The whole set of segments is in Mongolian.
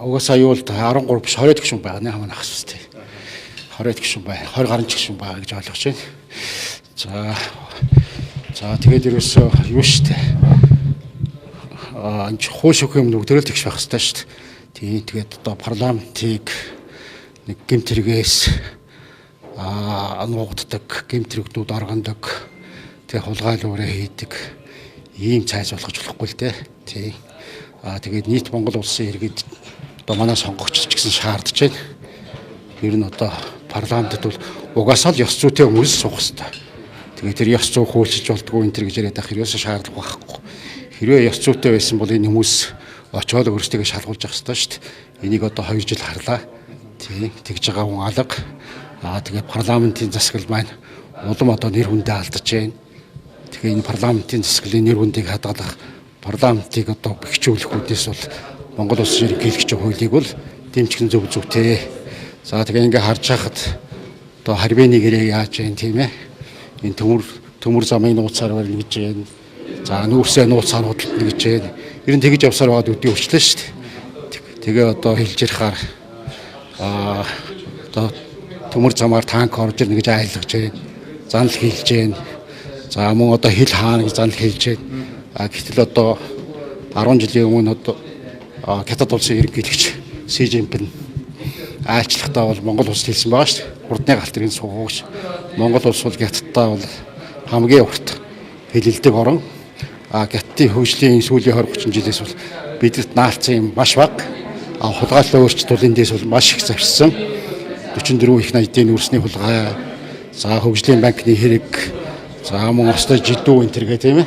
Угаасаа юу л 13 биш 20 гишүүн байгаа нэ хамаа нахас үстэй. 20 гишүүн бай. 20 гаруй гишүүн байгаа гэж ойлгож байна. За. За тэгээд ерөөсөө юу штэ. Аа энэ хууль шүүхийн өмнө бүгдээрээ л тэгш байх хэрэгтэй штэ. Тийм, тэгээд одоо парламентыг нэг гэмт хэрэгээс нуугддаг, гэмт хэрэгтүүд оргондог, тэг хулгайл уурай хийдэг ийм цайз болгож болохгүй л дээ. Тийм. Аа тэгээд нийт Монгол улсын иргэд одоо манай сонгогч ч гэсэн шаардж байна. Ер нь одоо парламентэд бол угаасаа л ёс зүйтэй хүмүүс суух хэрэгтэй. Тэгээд тэр ёс зүй хөөцөж болдгоо энэ төр гэж яриад байх ерөөсөө шаардлага байхгүй. Хэрвээ ёс зүйтэй байсан бол энэ хүмүүс очиод өөрсдөө шалгуулж явах хэрэгтэй шүү дээ. Энийг одоо 2 жил харлаа. Тийм, тэгж байгаа хүн алга. Аа тэгээд парламентын засаглал маань улам одоо нэр хүндээ алдаж байна. Тэгэхээр энэ парламентын засаглалын нэр хүндийг хадгалах, парламентыг одоо бэхжүүлэх үүднээс бол Монгол улсын ерөнхийлөгчийн хуулийг бол дэмжих нь зөв зүйтэй. За тэгээ ингээ харж хахад одоо харвины гэрээ яаж юм, тийм ээ. Энэ төмөр замын нууцаар барина гэж байна. За нүүрсээ нууцаар худалдана гэж байна. Ер нь тэгж явсаар байгаад өдний өвчлөө шүү дээ. Тэгээ одоо хэлж ярихаар одоо төмөр замаар танк орж ирнэ гэж айлгаж байна. Занал хэлж байна. За мөн одоо хил хаана гэж занал хэлж байна. А гэтэл одоо 10 жилийн өмнө одоо Хятад улсын ерөнхийлөгч Си Жинпин айлчлахдаа бол Монгол улс хэлсэн байгаа шүү дээ. Хурдны галт тэргийн суугч Монгол улс бол Хятадтай бол хамгийн урт хилэлдэг орон. А Хятадын хөгжлийн сүүлийн 20 30 жилээс бол бидэнд наалцсан юм маш бага. А хулгайлал өөрчлөлт бол эндээс бол маш их завшсан. 44 их 80-ийн нүүрсний хулгай, за хөгжлийн банкны хэрэг, за мөн остой жидүү энэ төр гэх тийм ээ.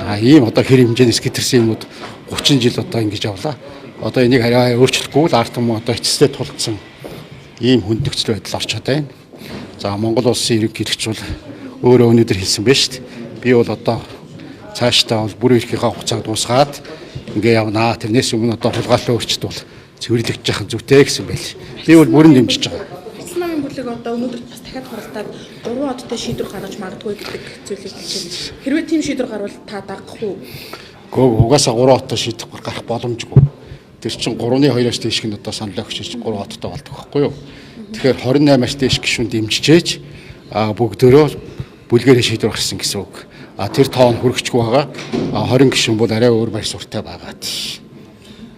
А ийм одоо хэр хэмжээний скетэрсэн юмнууд 30 жил одоо ингэж явлаа. Одоо энийг арай өөрчлөхгүй л ард түмэн одоо эцэстээ тулцсан ийм хүндэгцэл байдал орчод байна. За Монгол улсын ерөнхийлөгч бол өөрөө өнөөдөр хэлсэн байж шүү дээ. Би бол одоо цаашдаа бол бүр эрхийнхаа хугацааг дуусгаад ингээ явнаа. Тэрнээс өмнө одоо хулгайлал өөрчлөлт бол цэвэрлэгдэж яхан зүйтэй гэсэн байл. Би бол бүрэн дэмжиж байгаа. Эцэг намын бүлэг одоо өнөөдөр бас дахиад хуралдаад 3 одтой шийдвэр гаргаж магадгүй гэдэг зүйлийг хэлж байна. Хэрвээ тийм шийдвэр гарвал та дагах уу? Гөө угаасаа 3 оттой шийдэх гарах боломжгүй. Тэр чинь 3-ны 2-оос дээш нь одоо санал өгч 3 оттой болдог байхгүй юу? Тэгэхээр 28-аас дээш гишүүн дэмжижээж бүгдөө бүлгээрээ шийдвэр гаргасан гэсэн үг. А тэр тоо нь хүргэхгүй байгаа. А 20 гишүүн бол арай өөр байр суурьтай байгаа.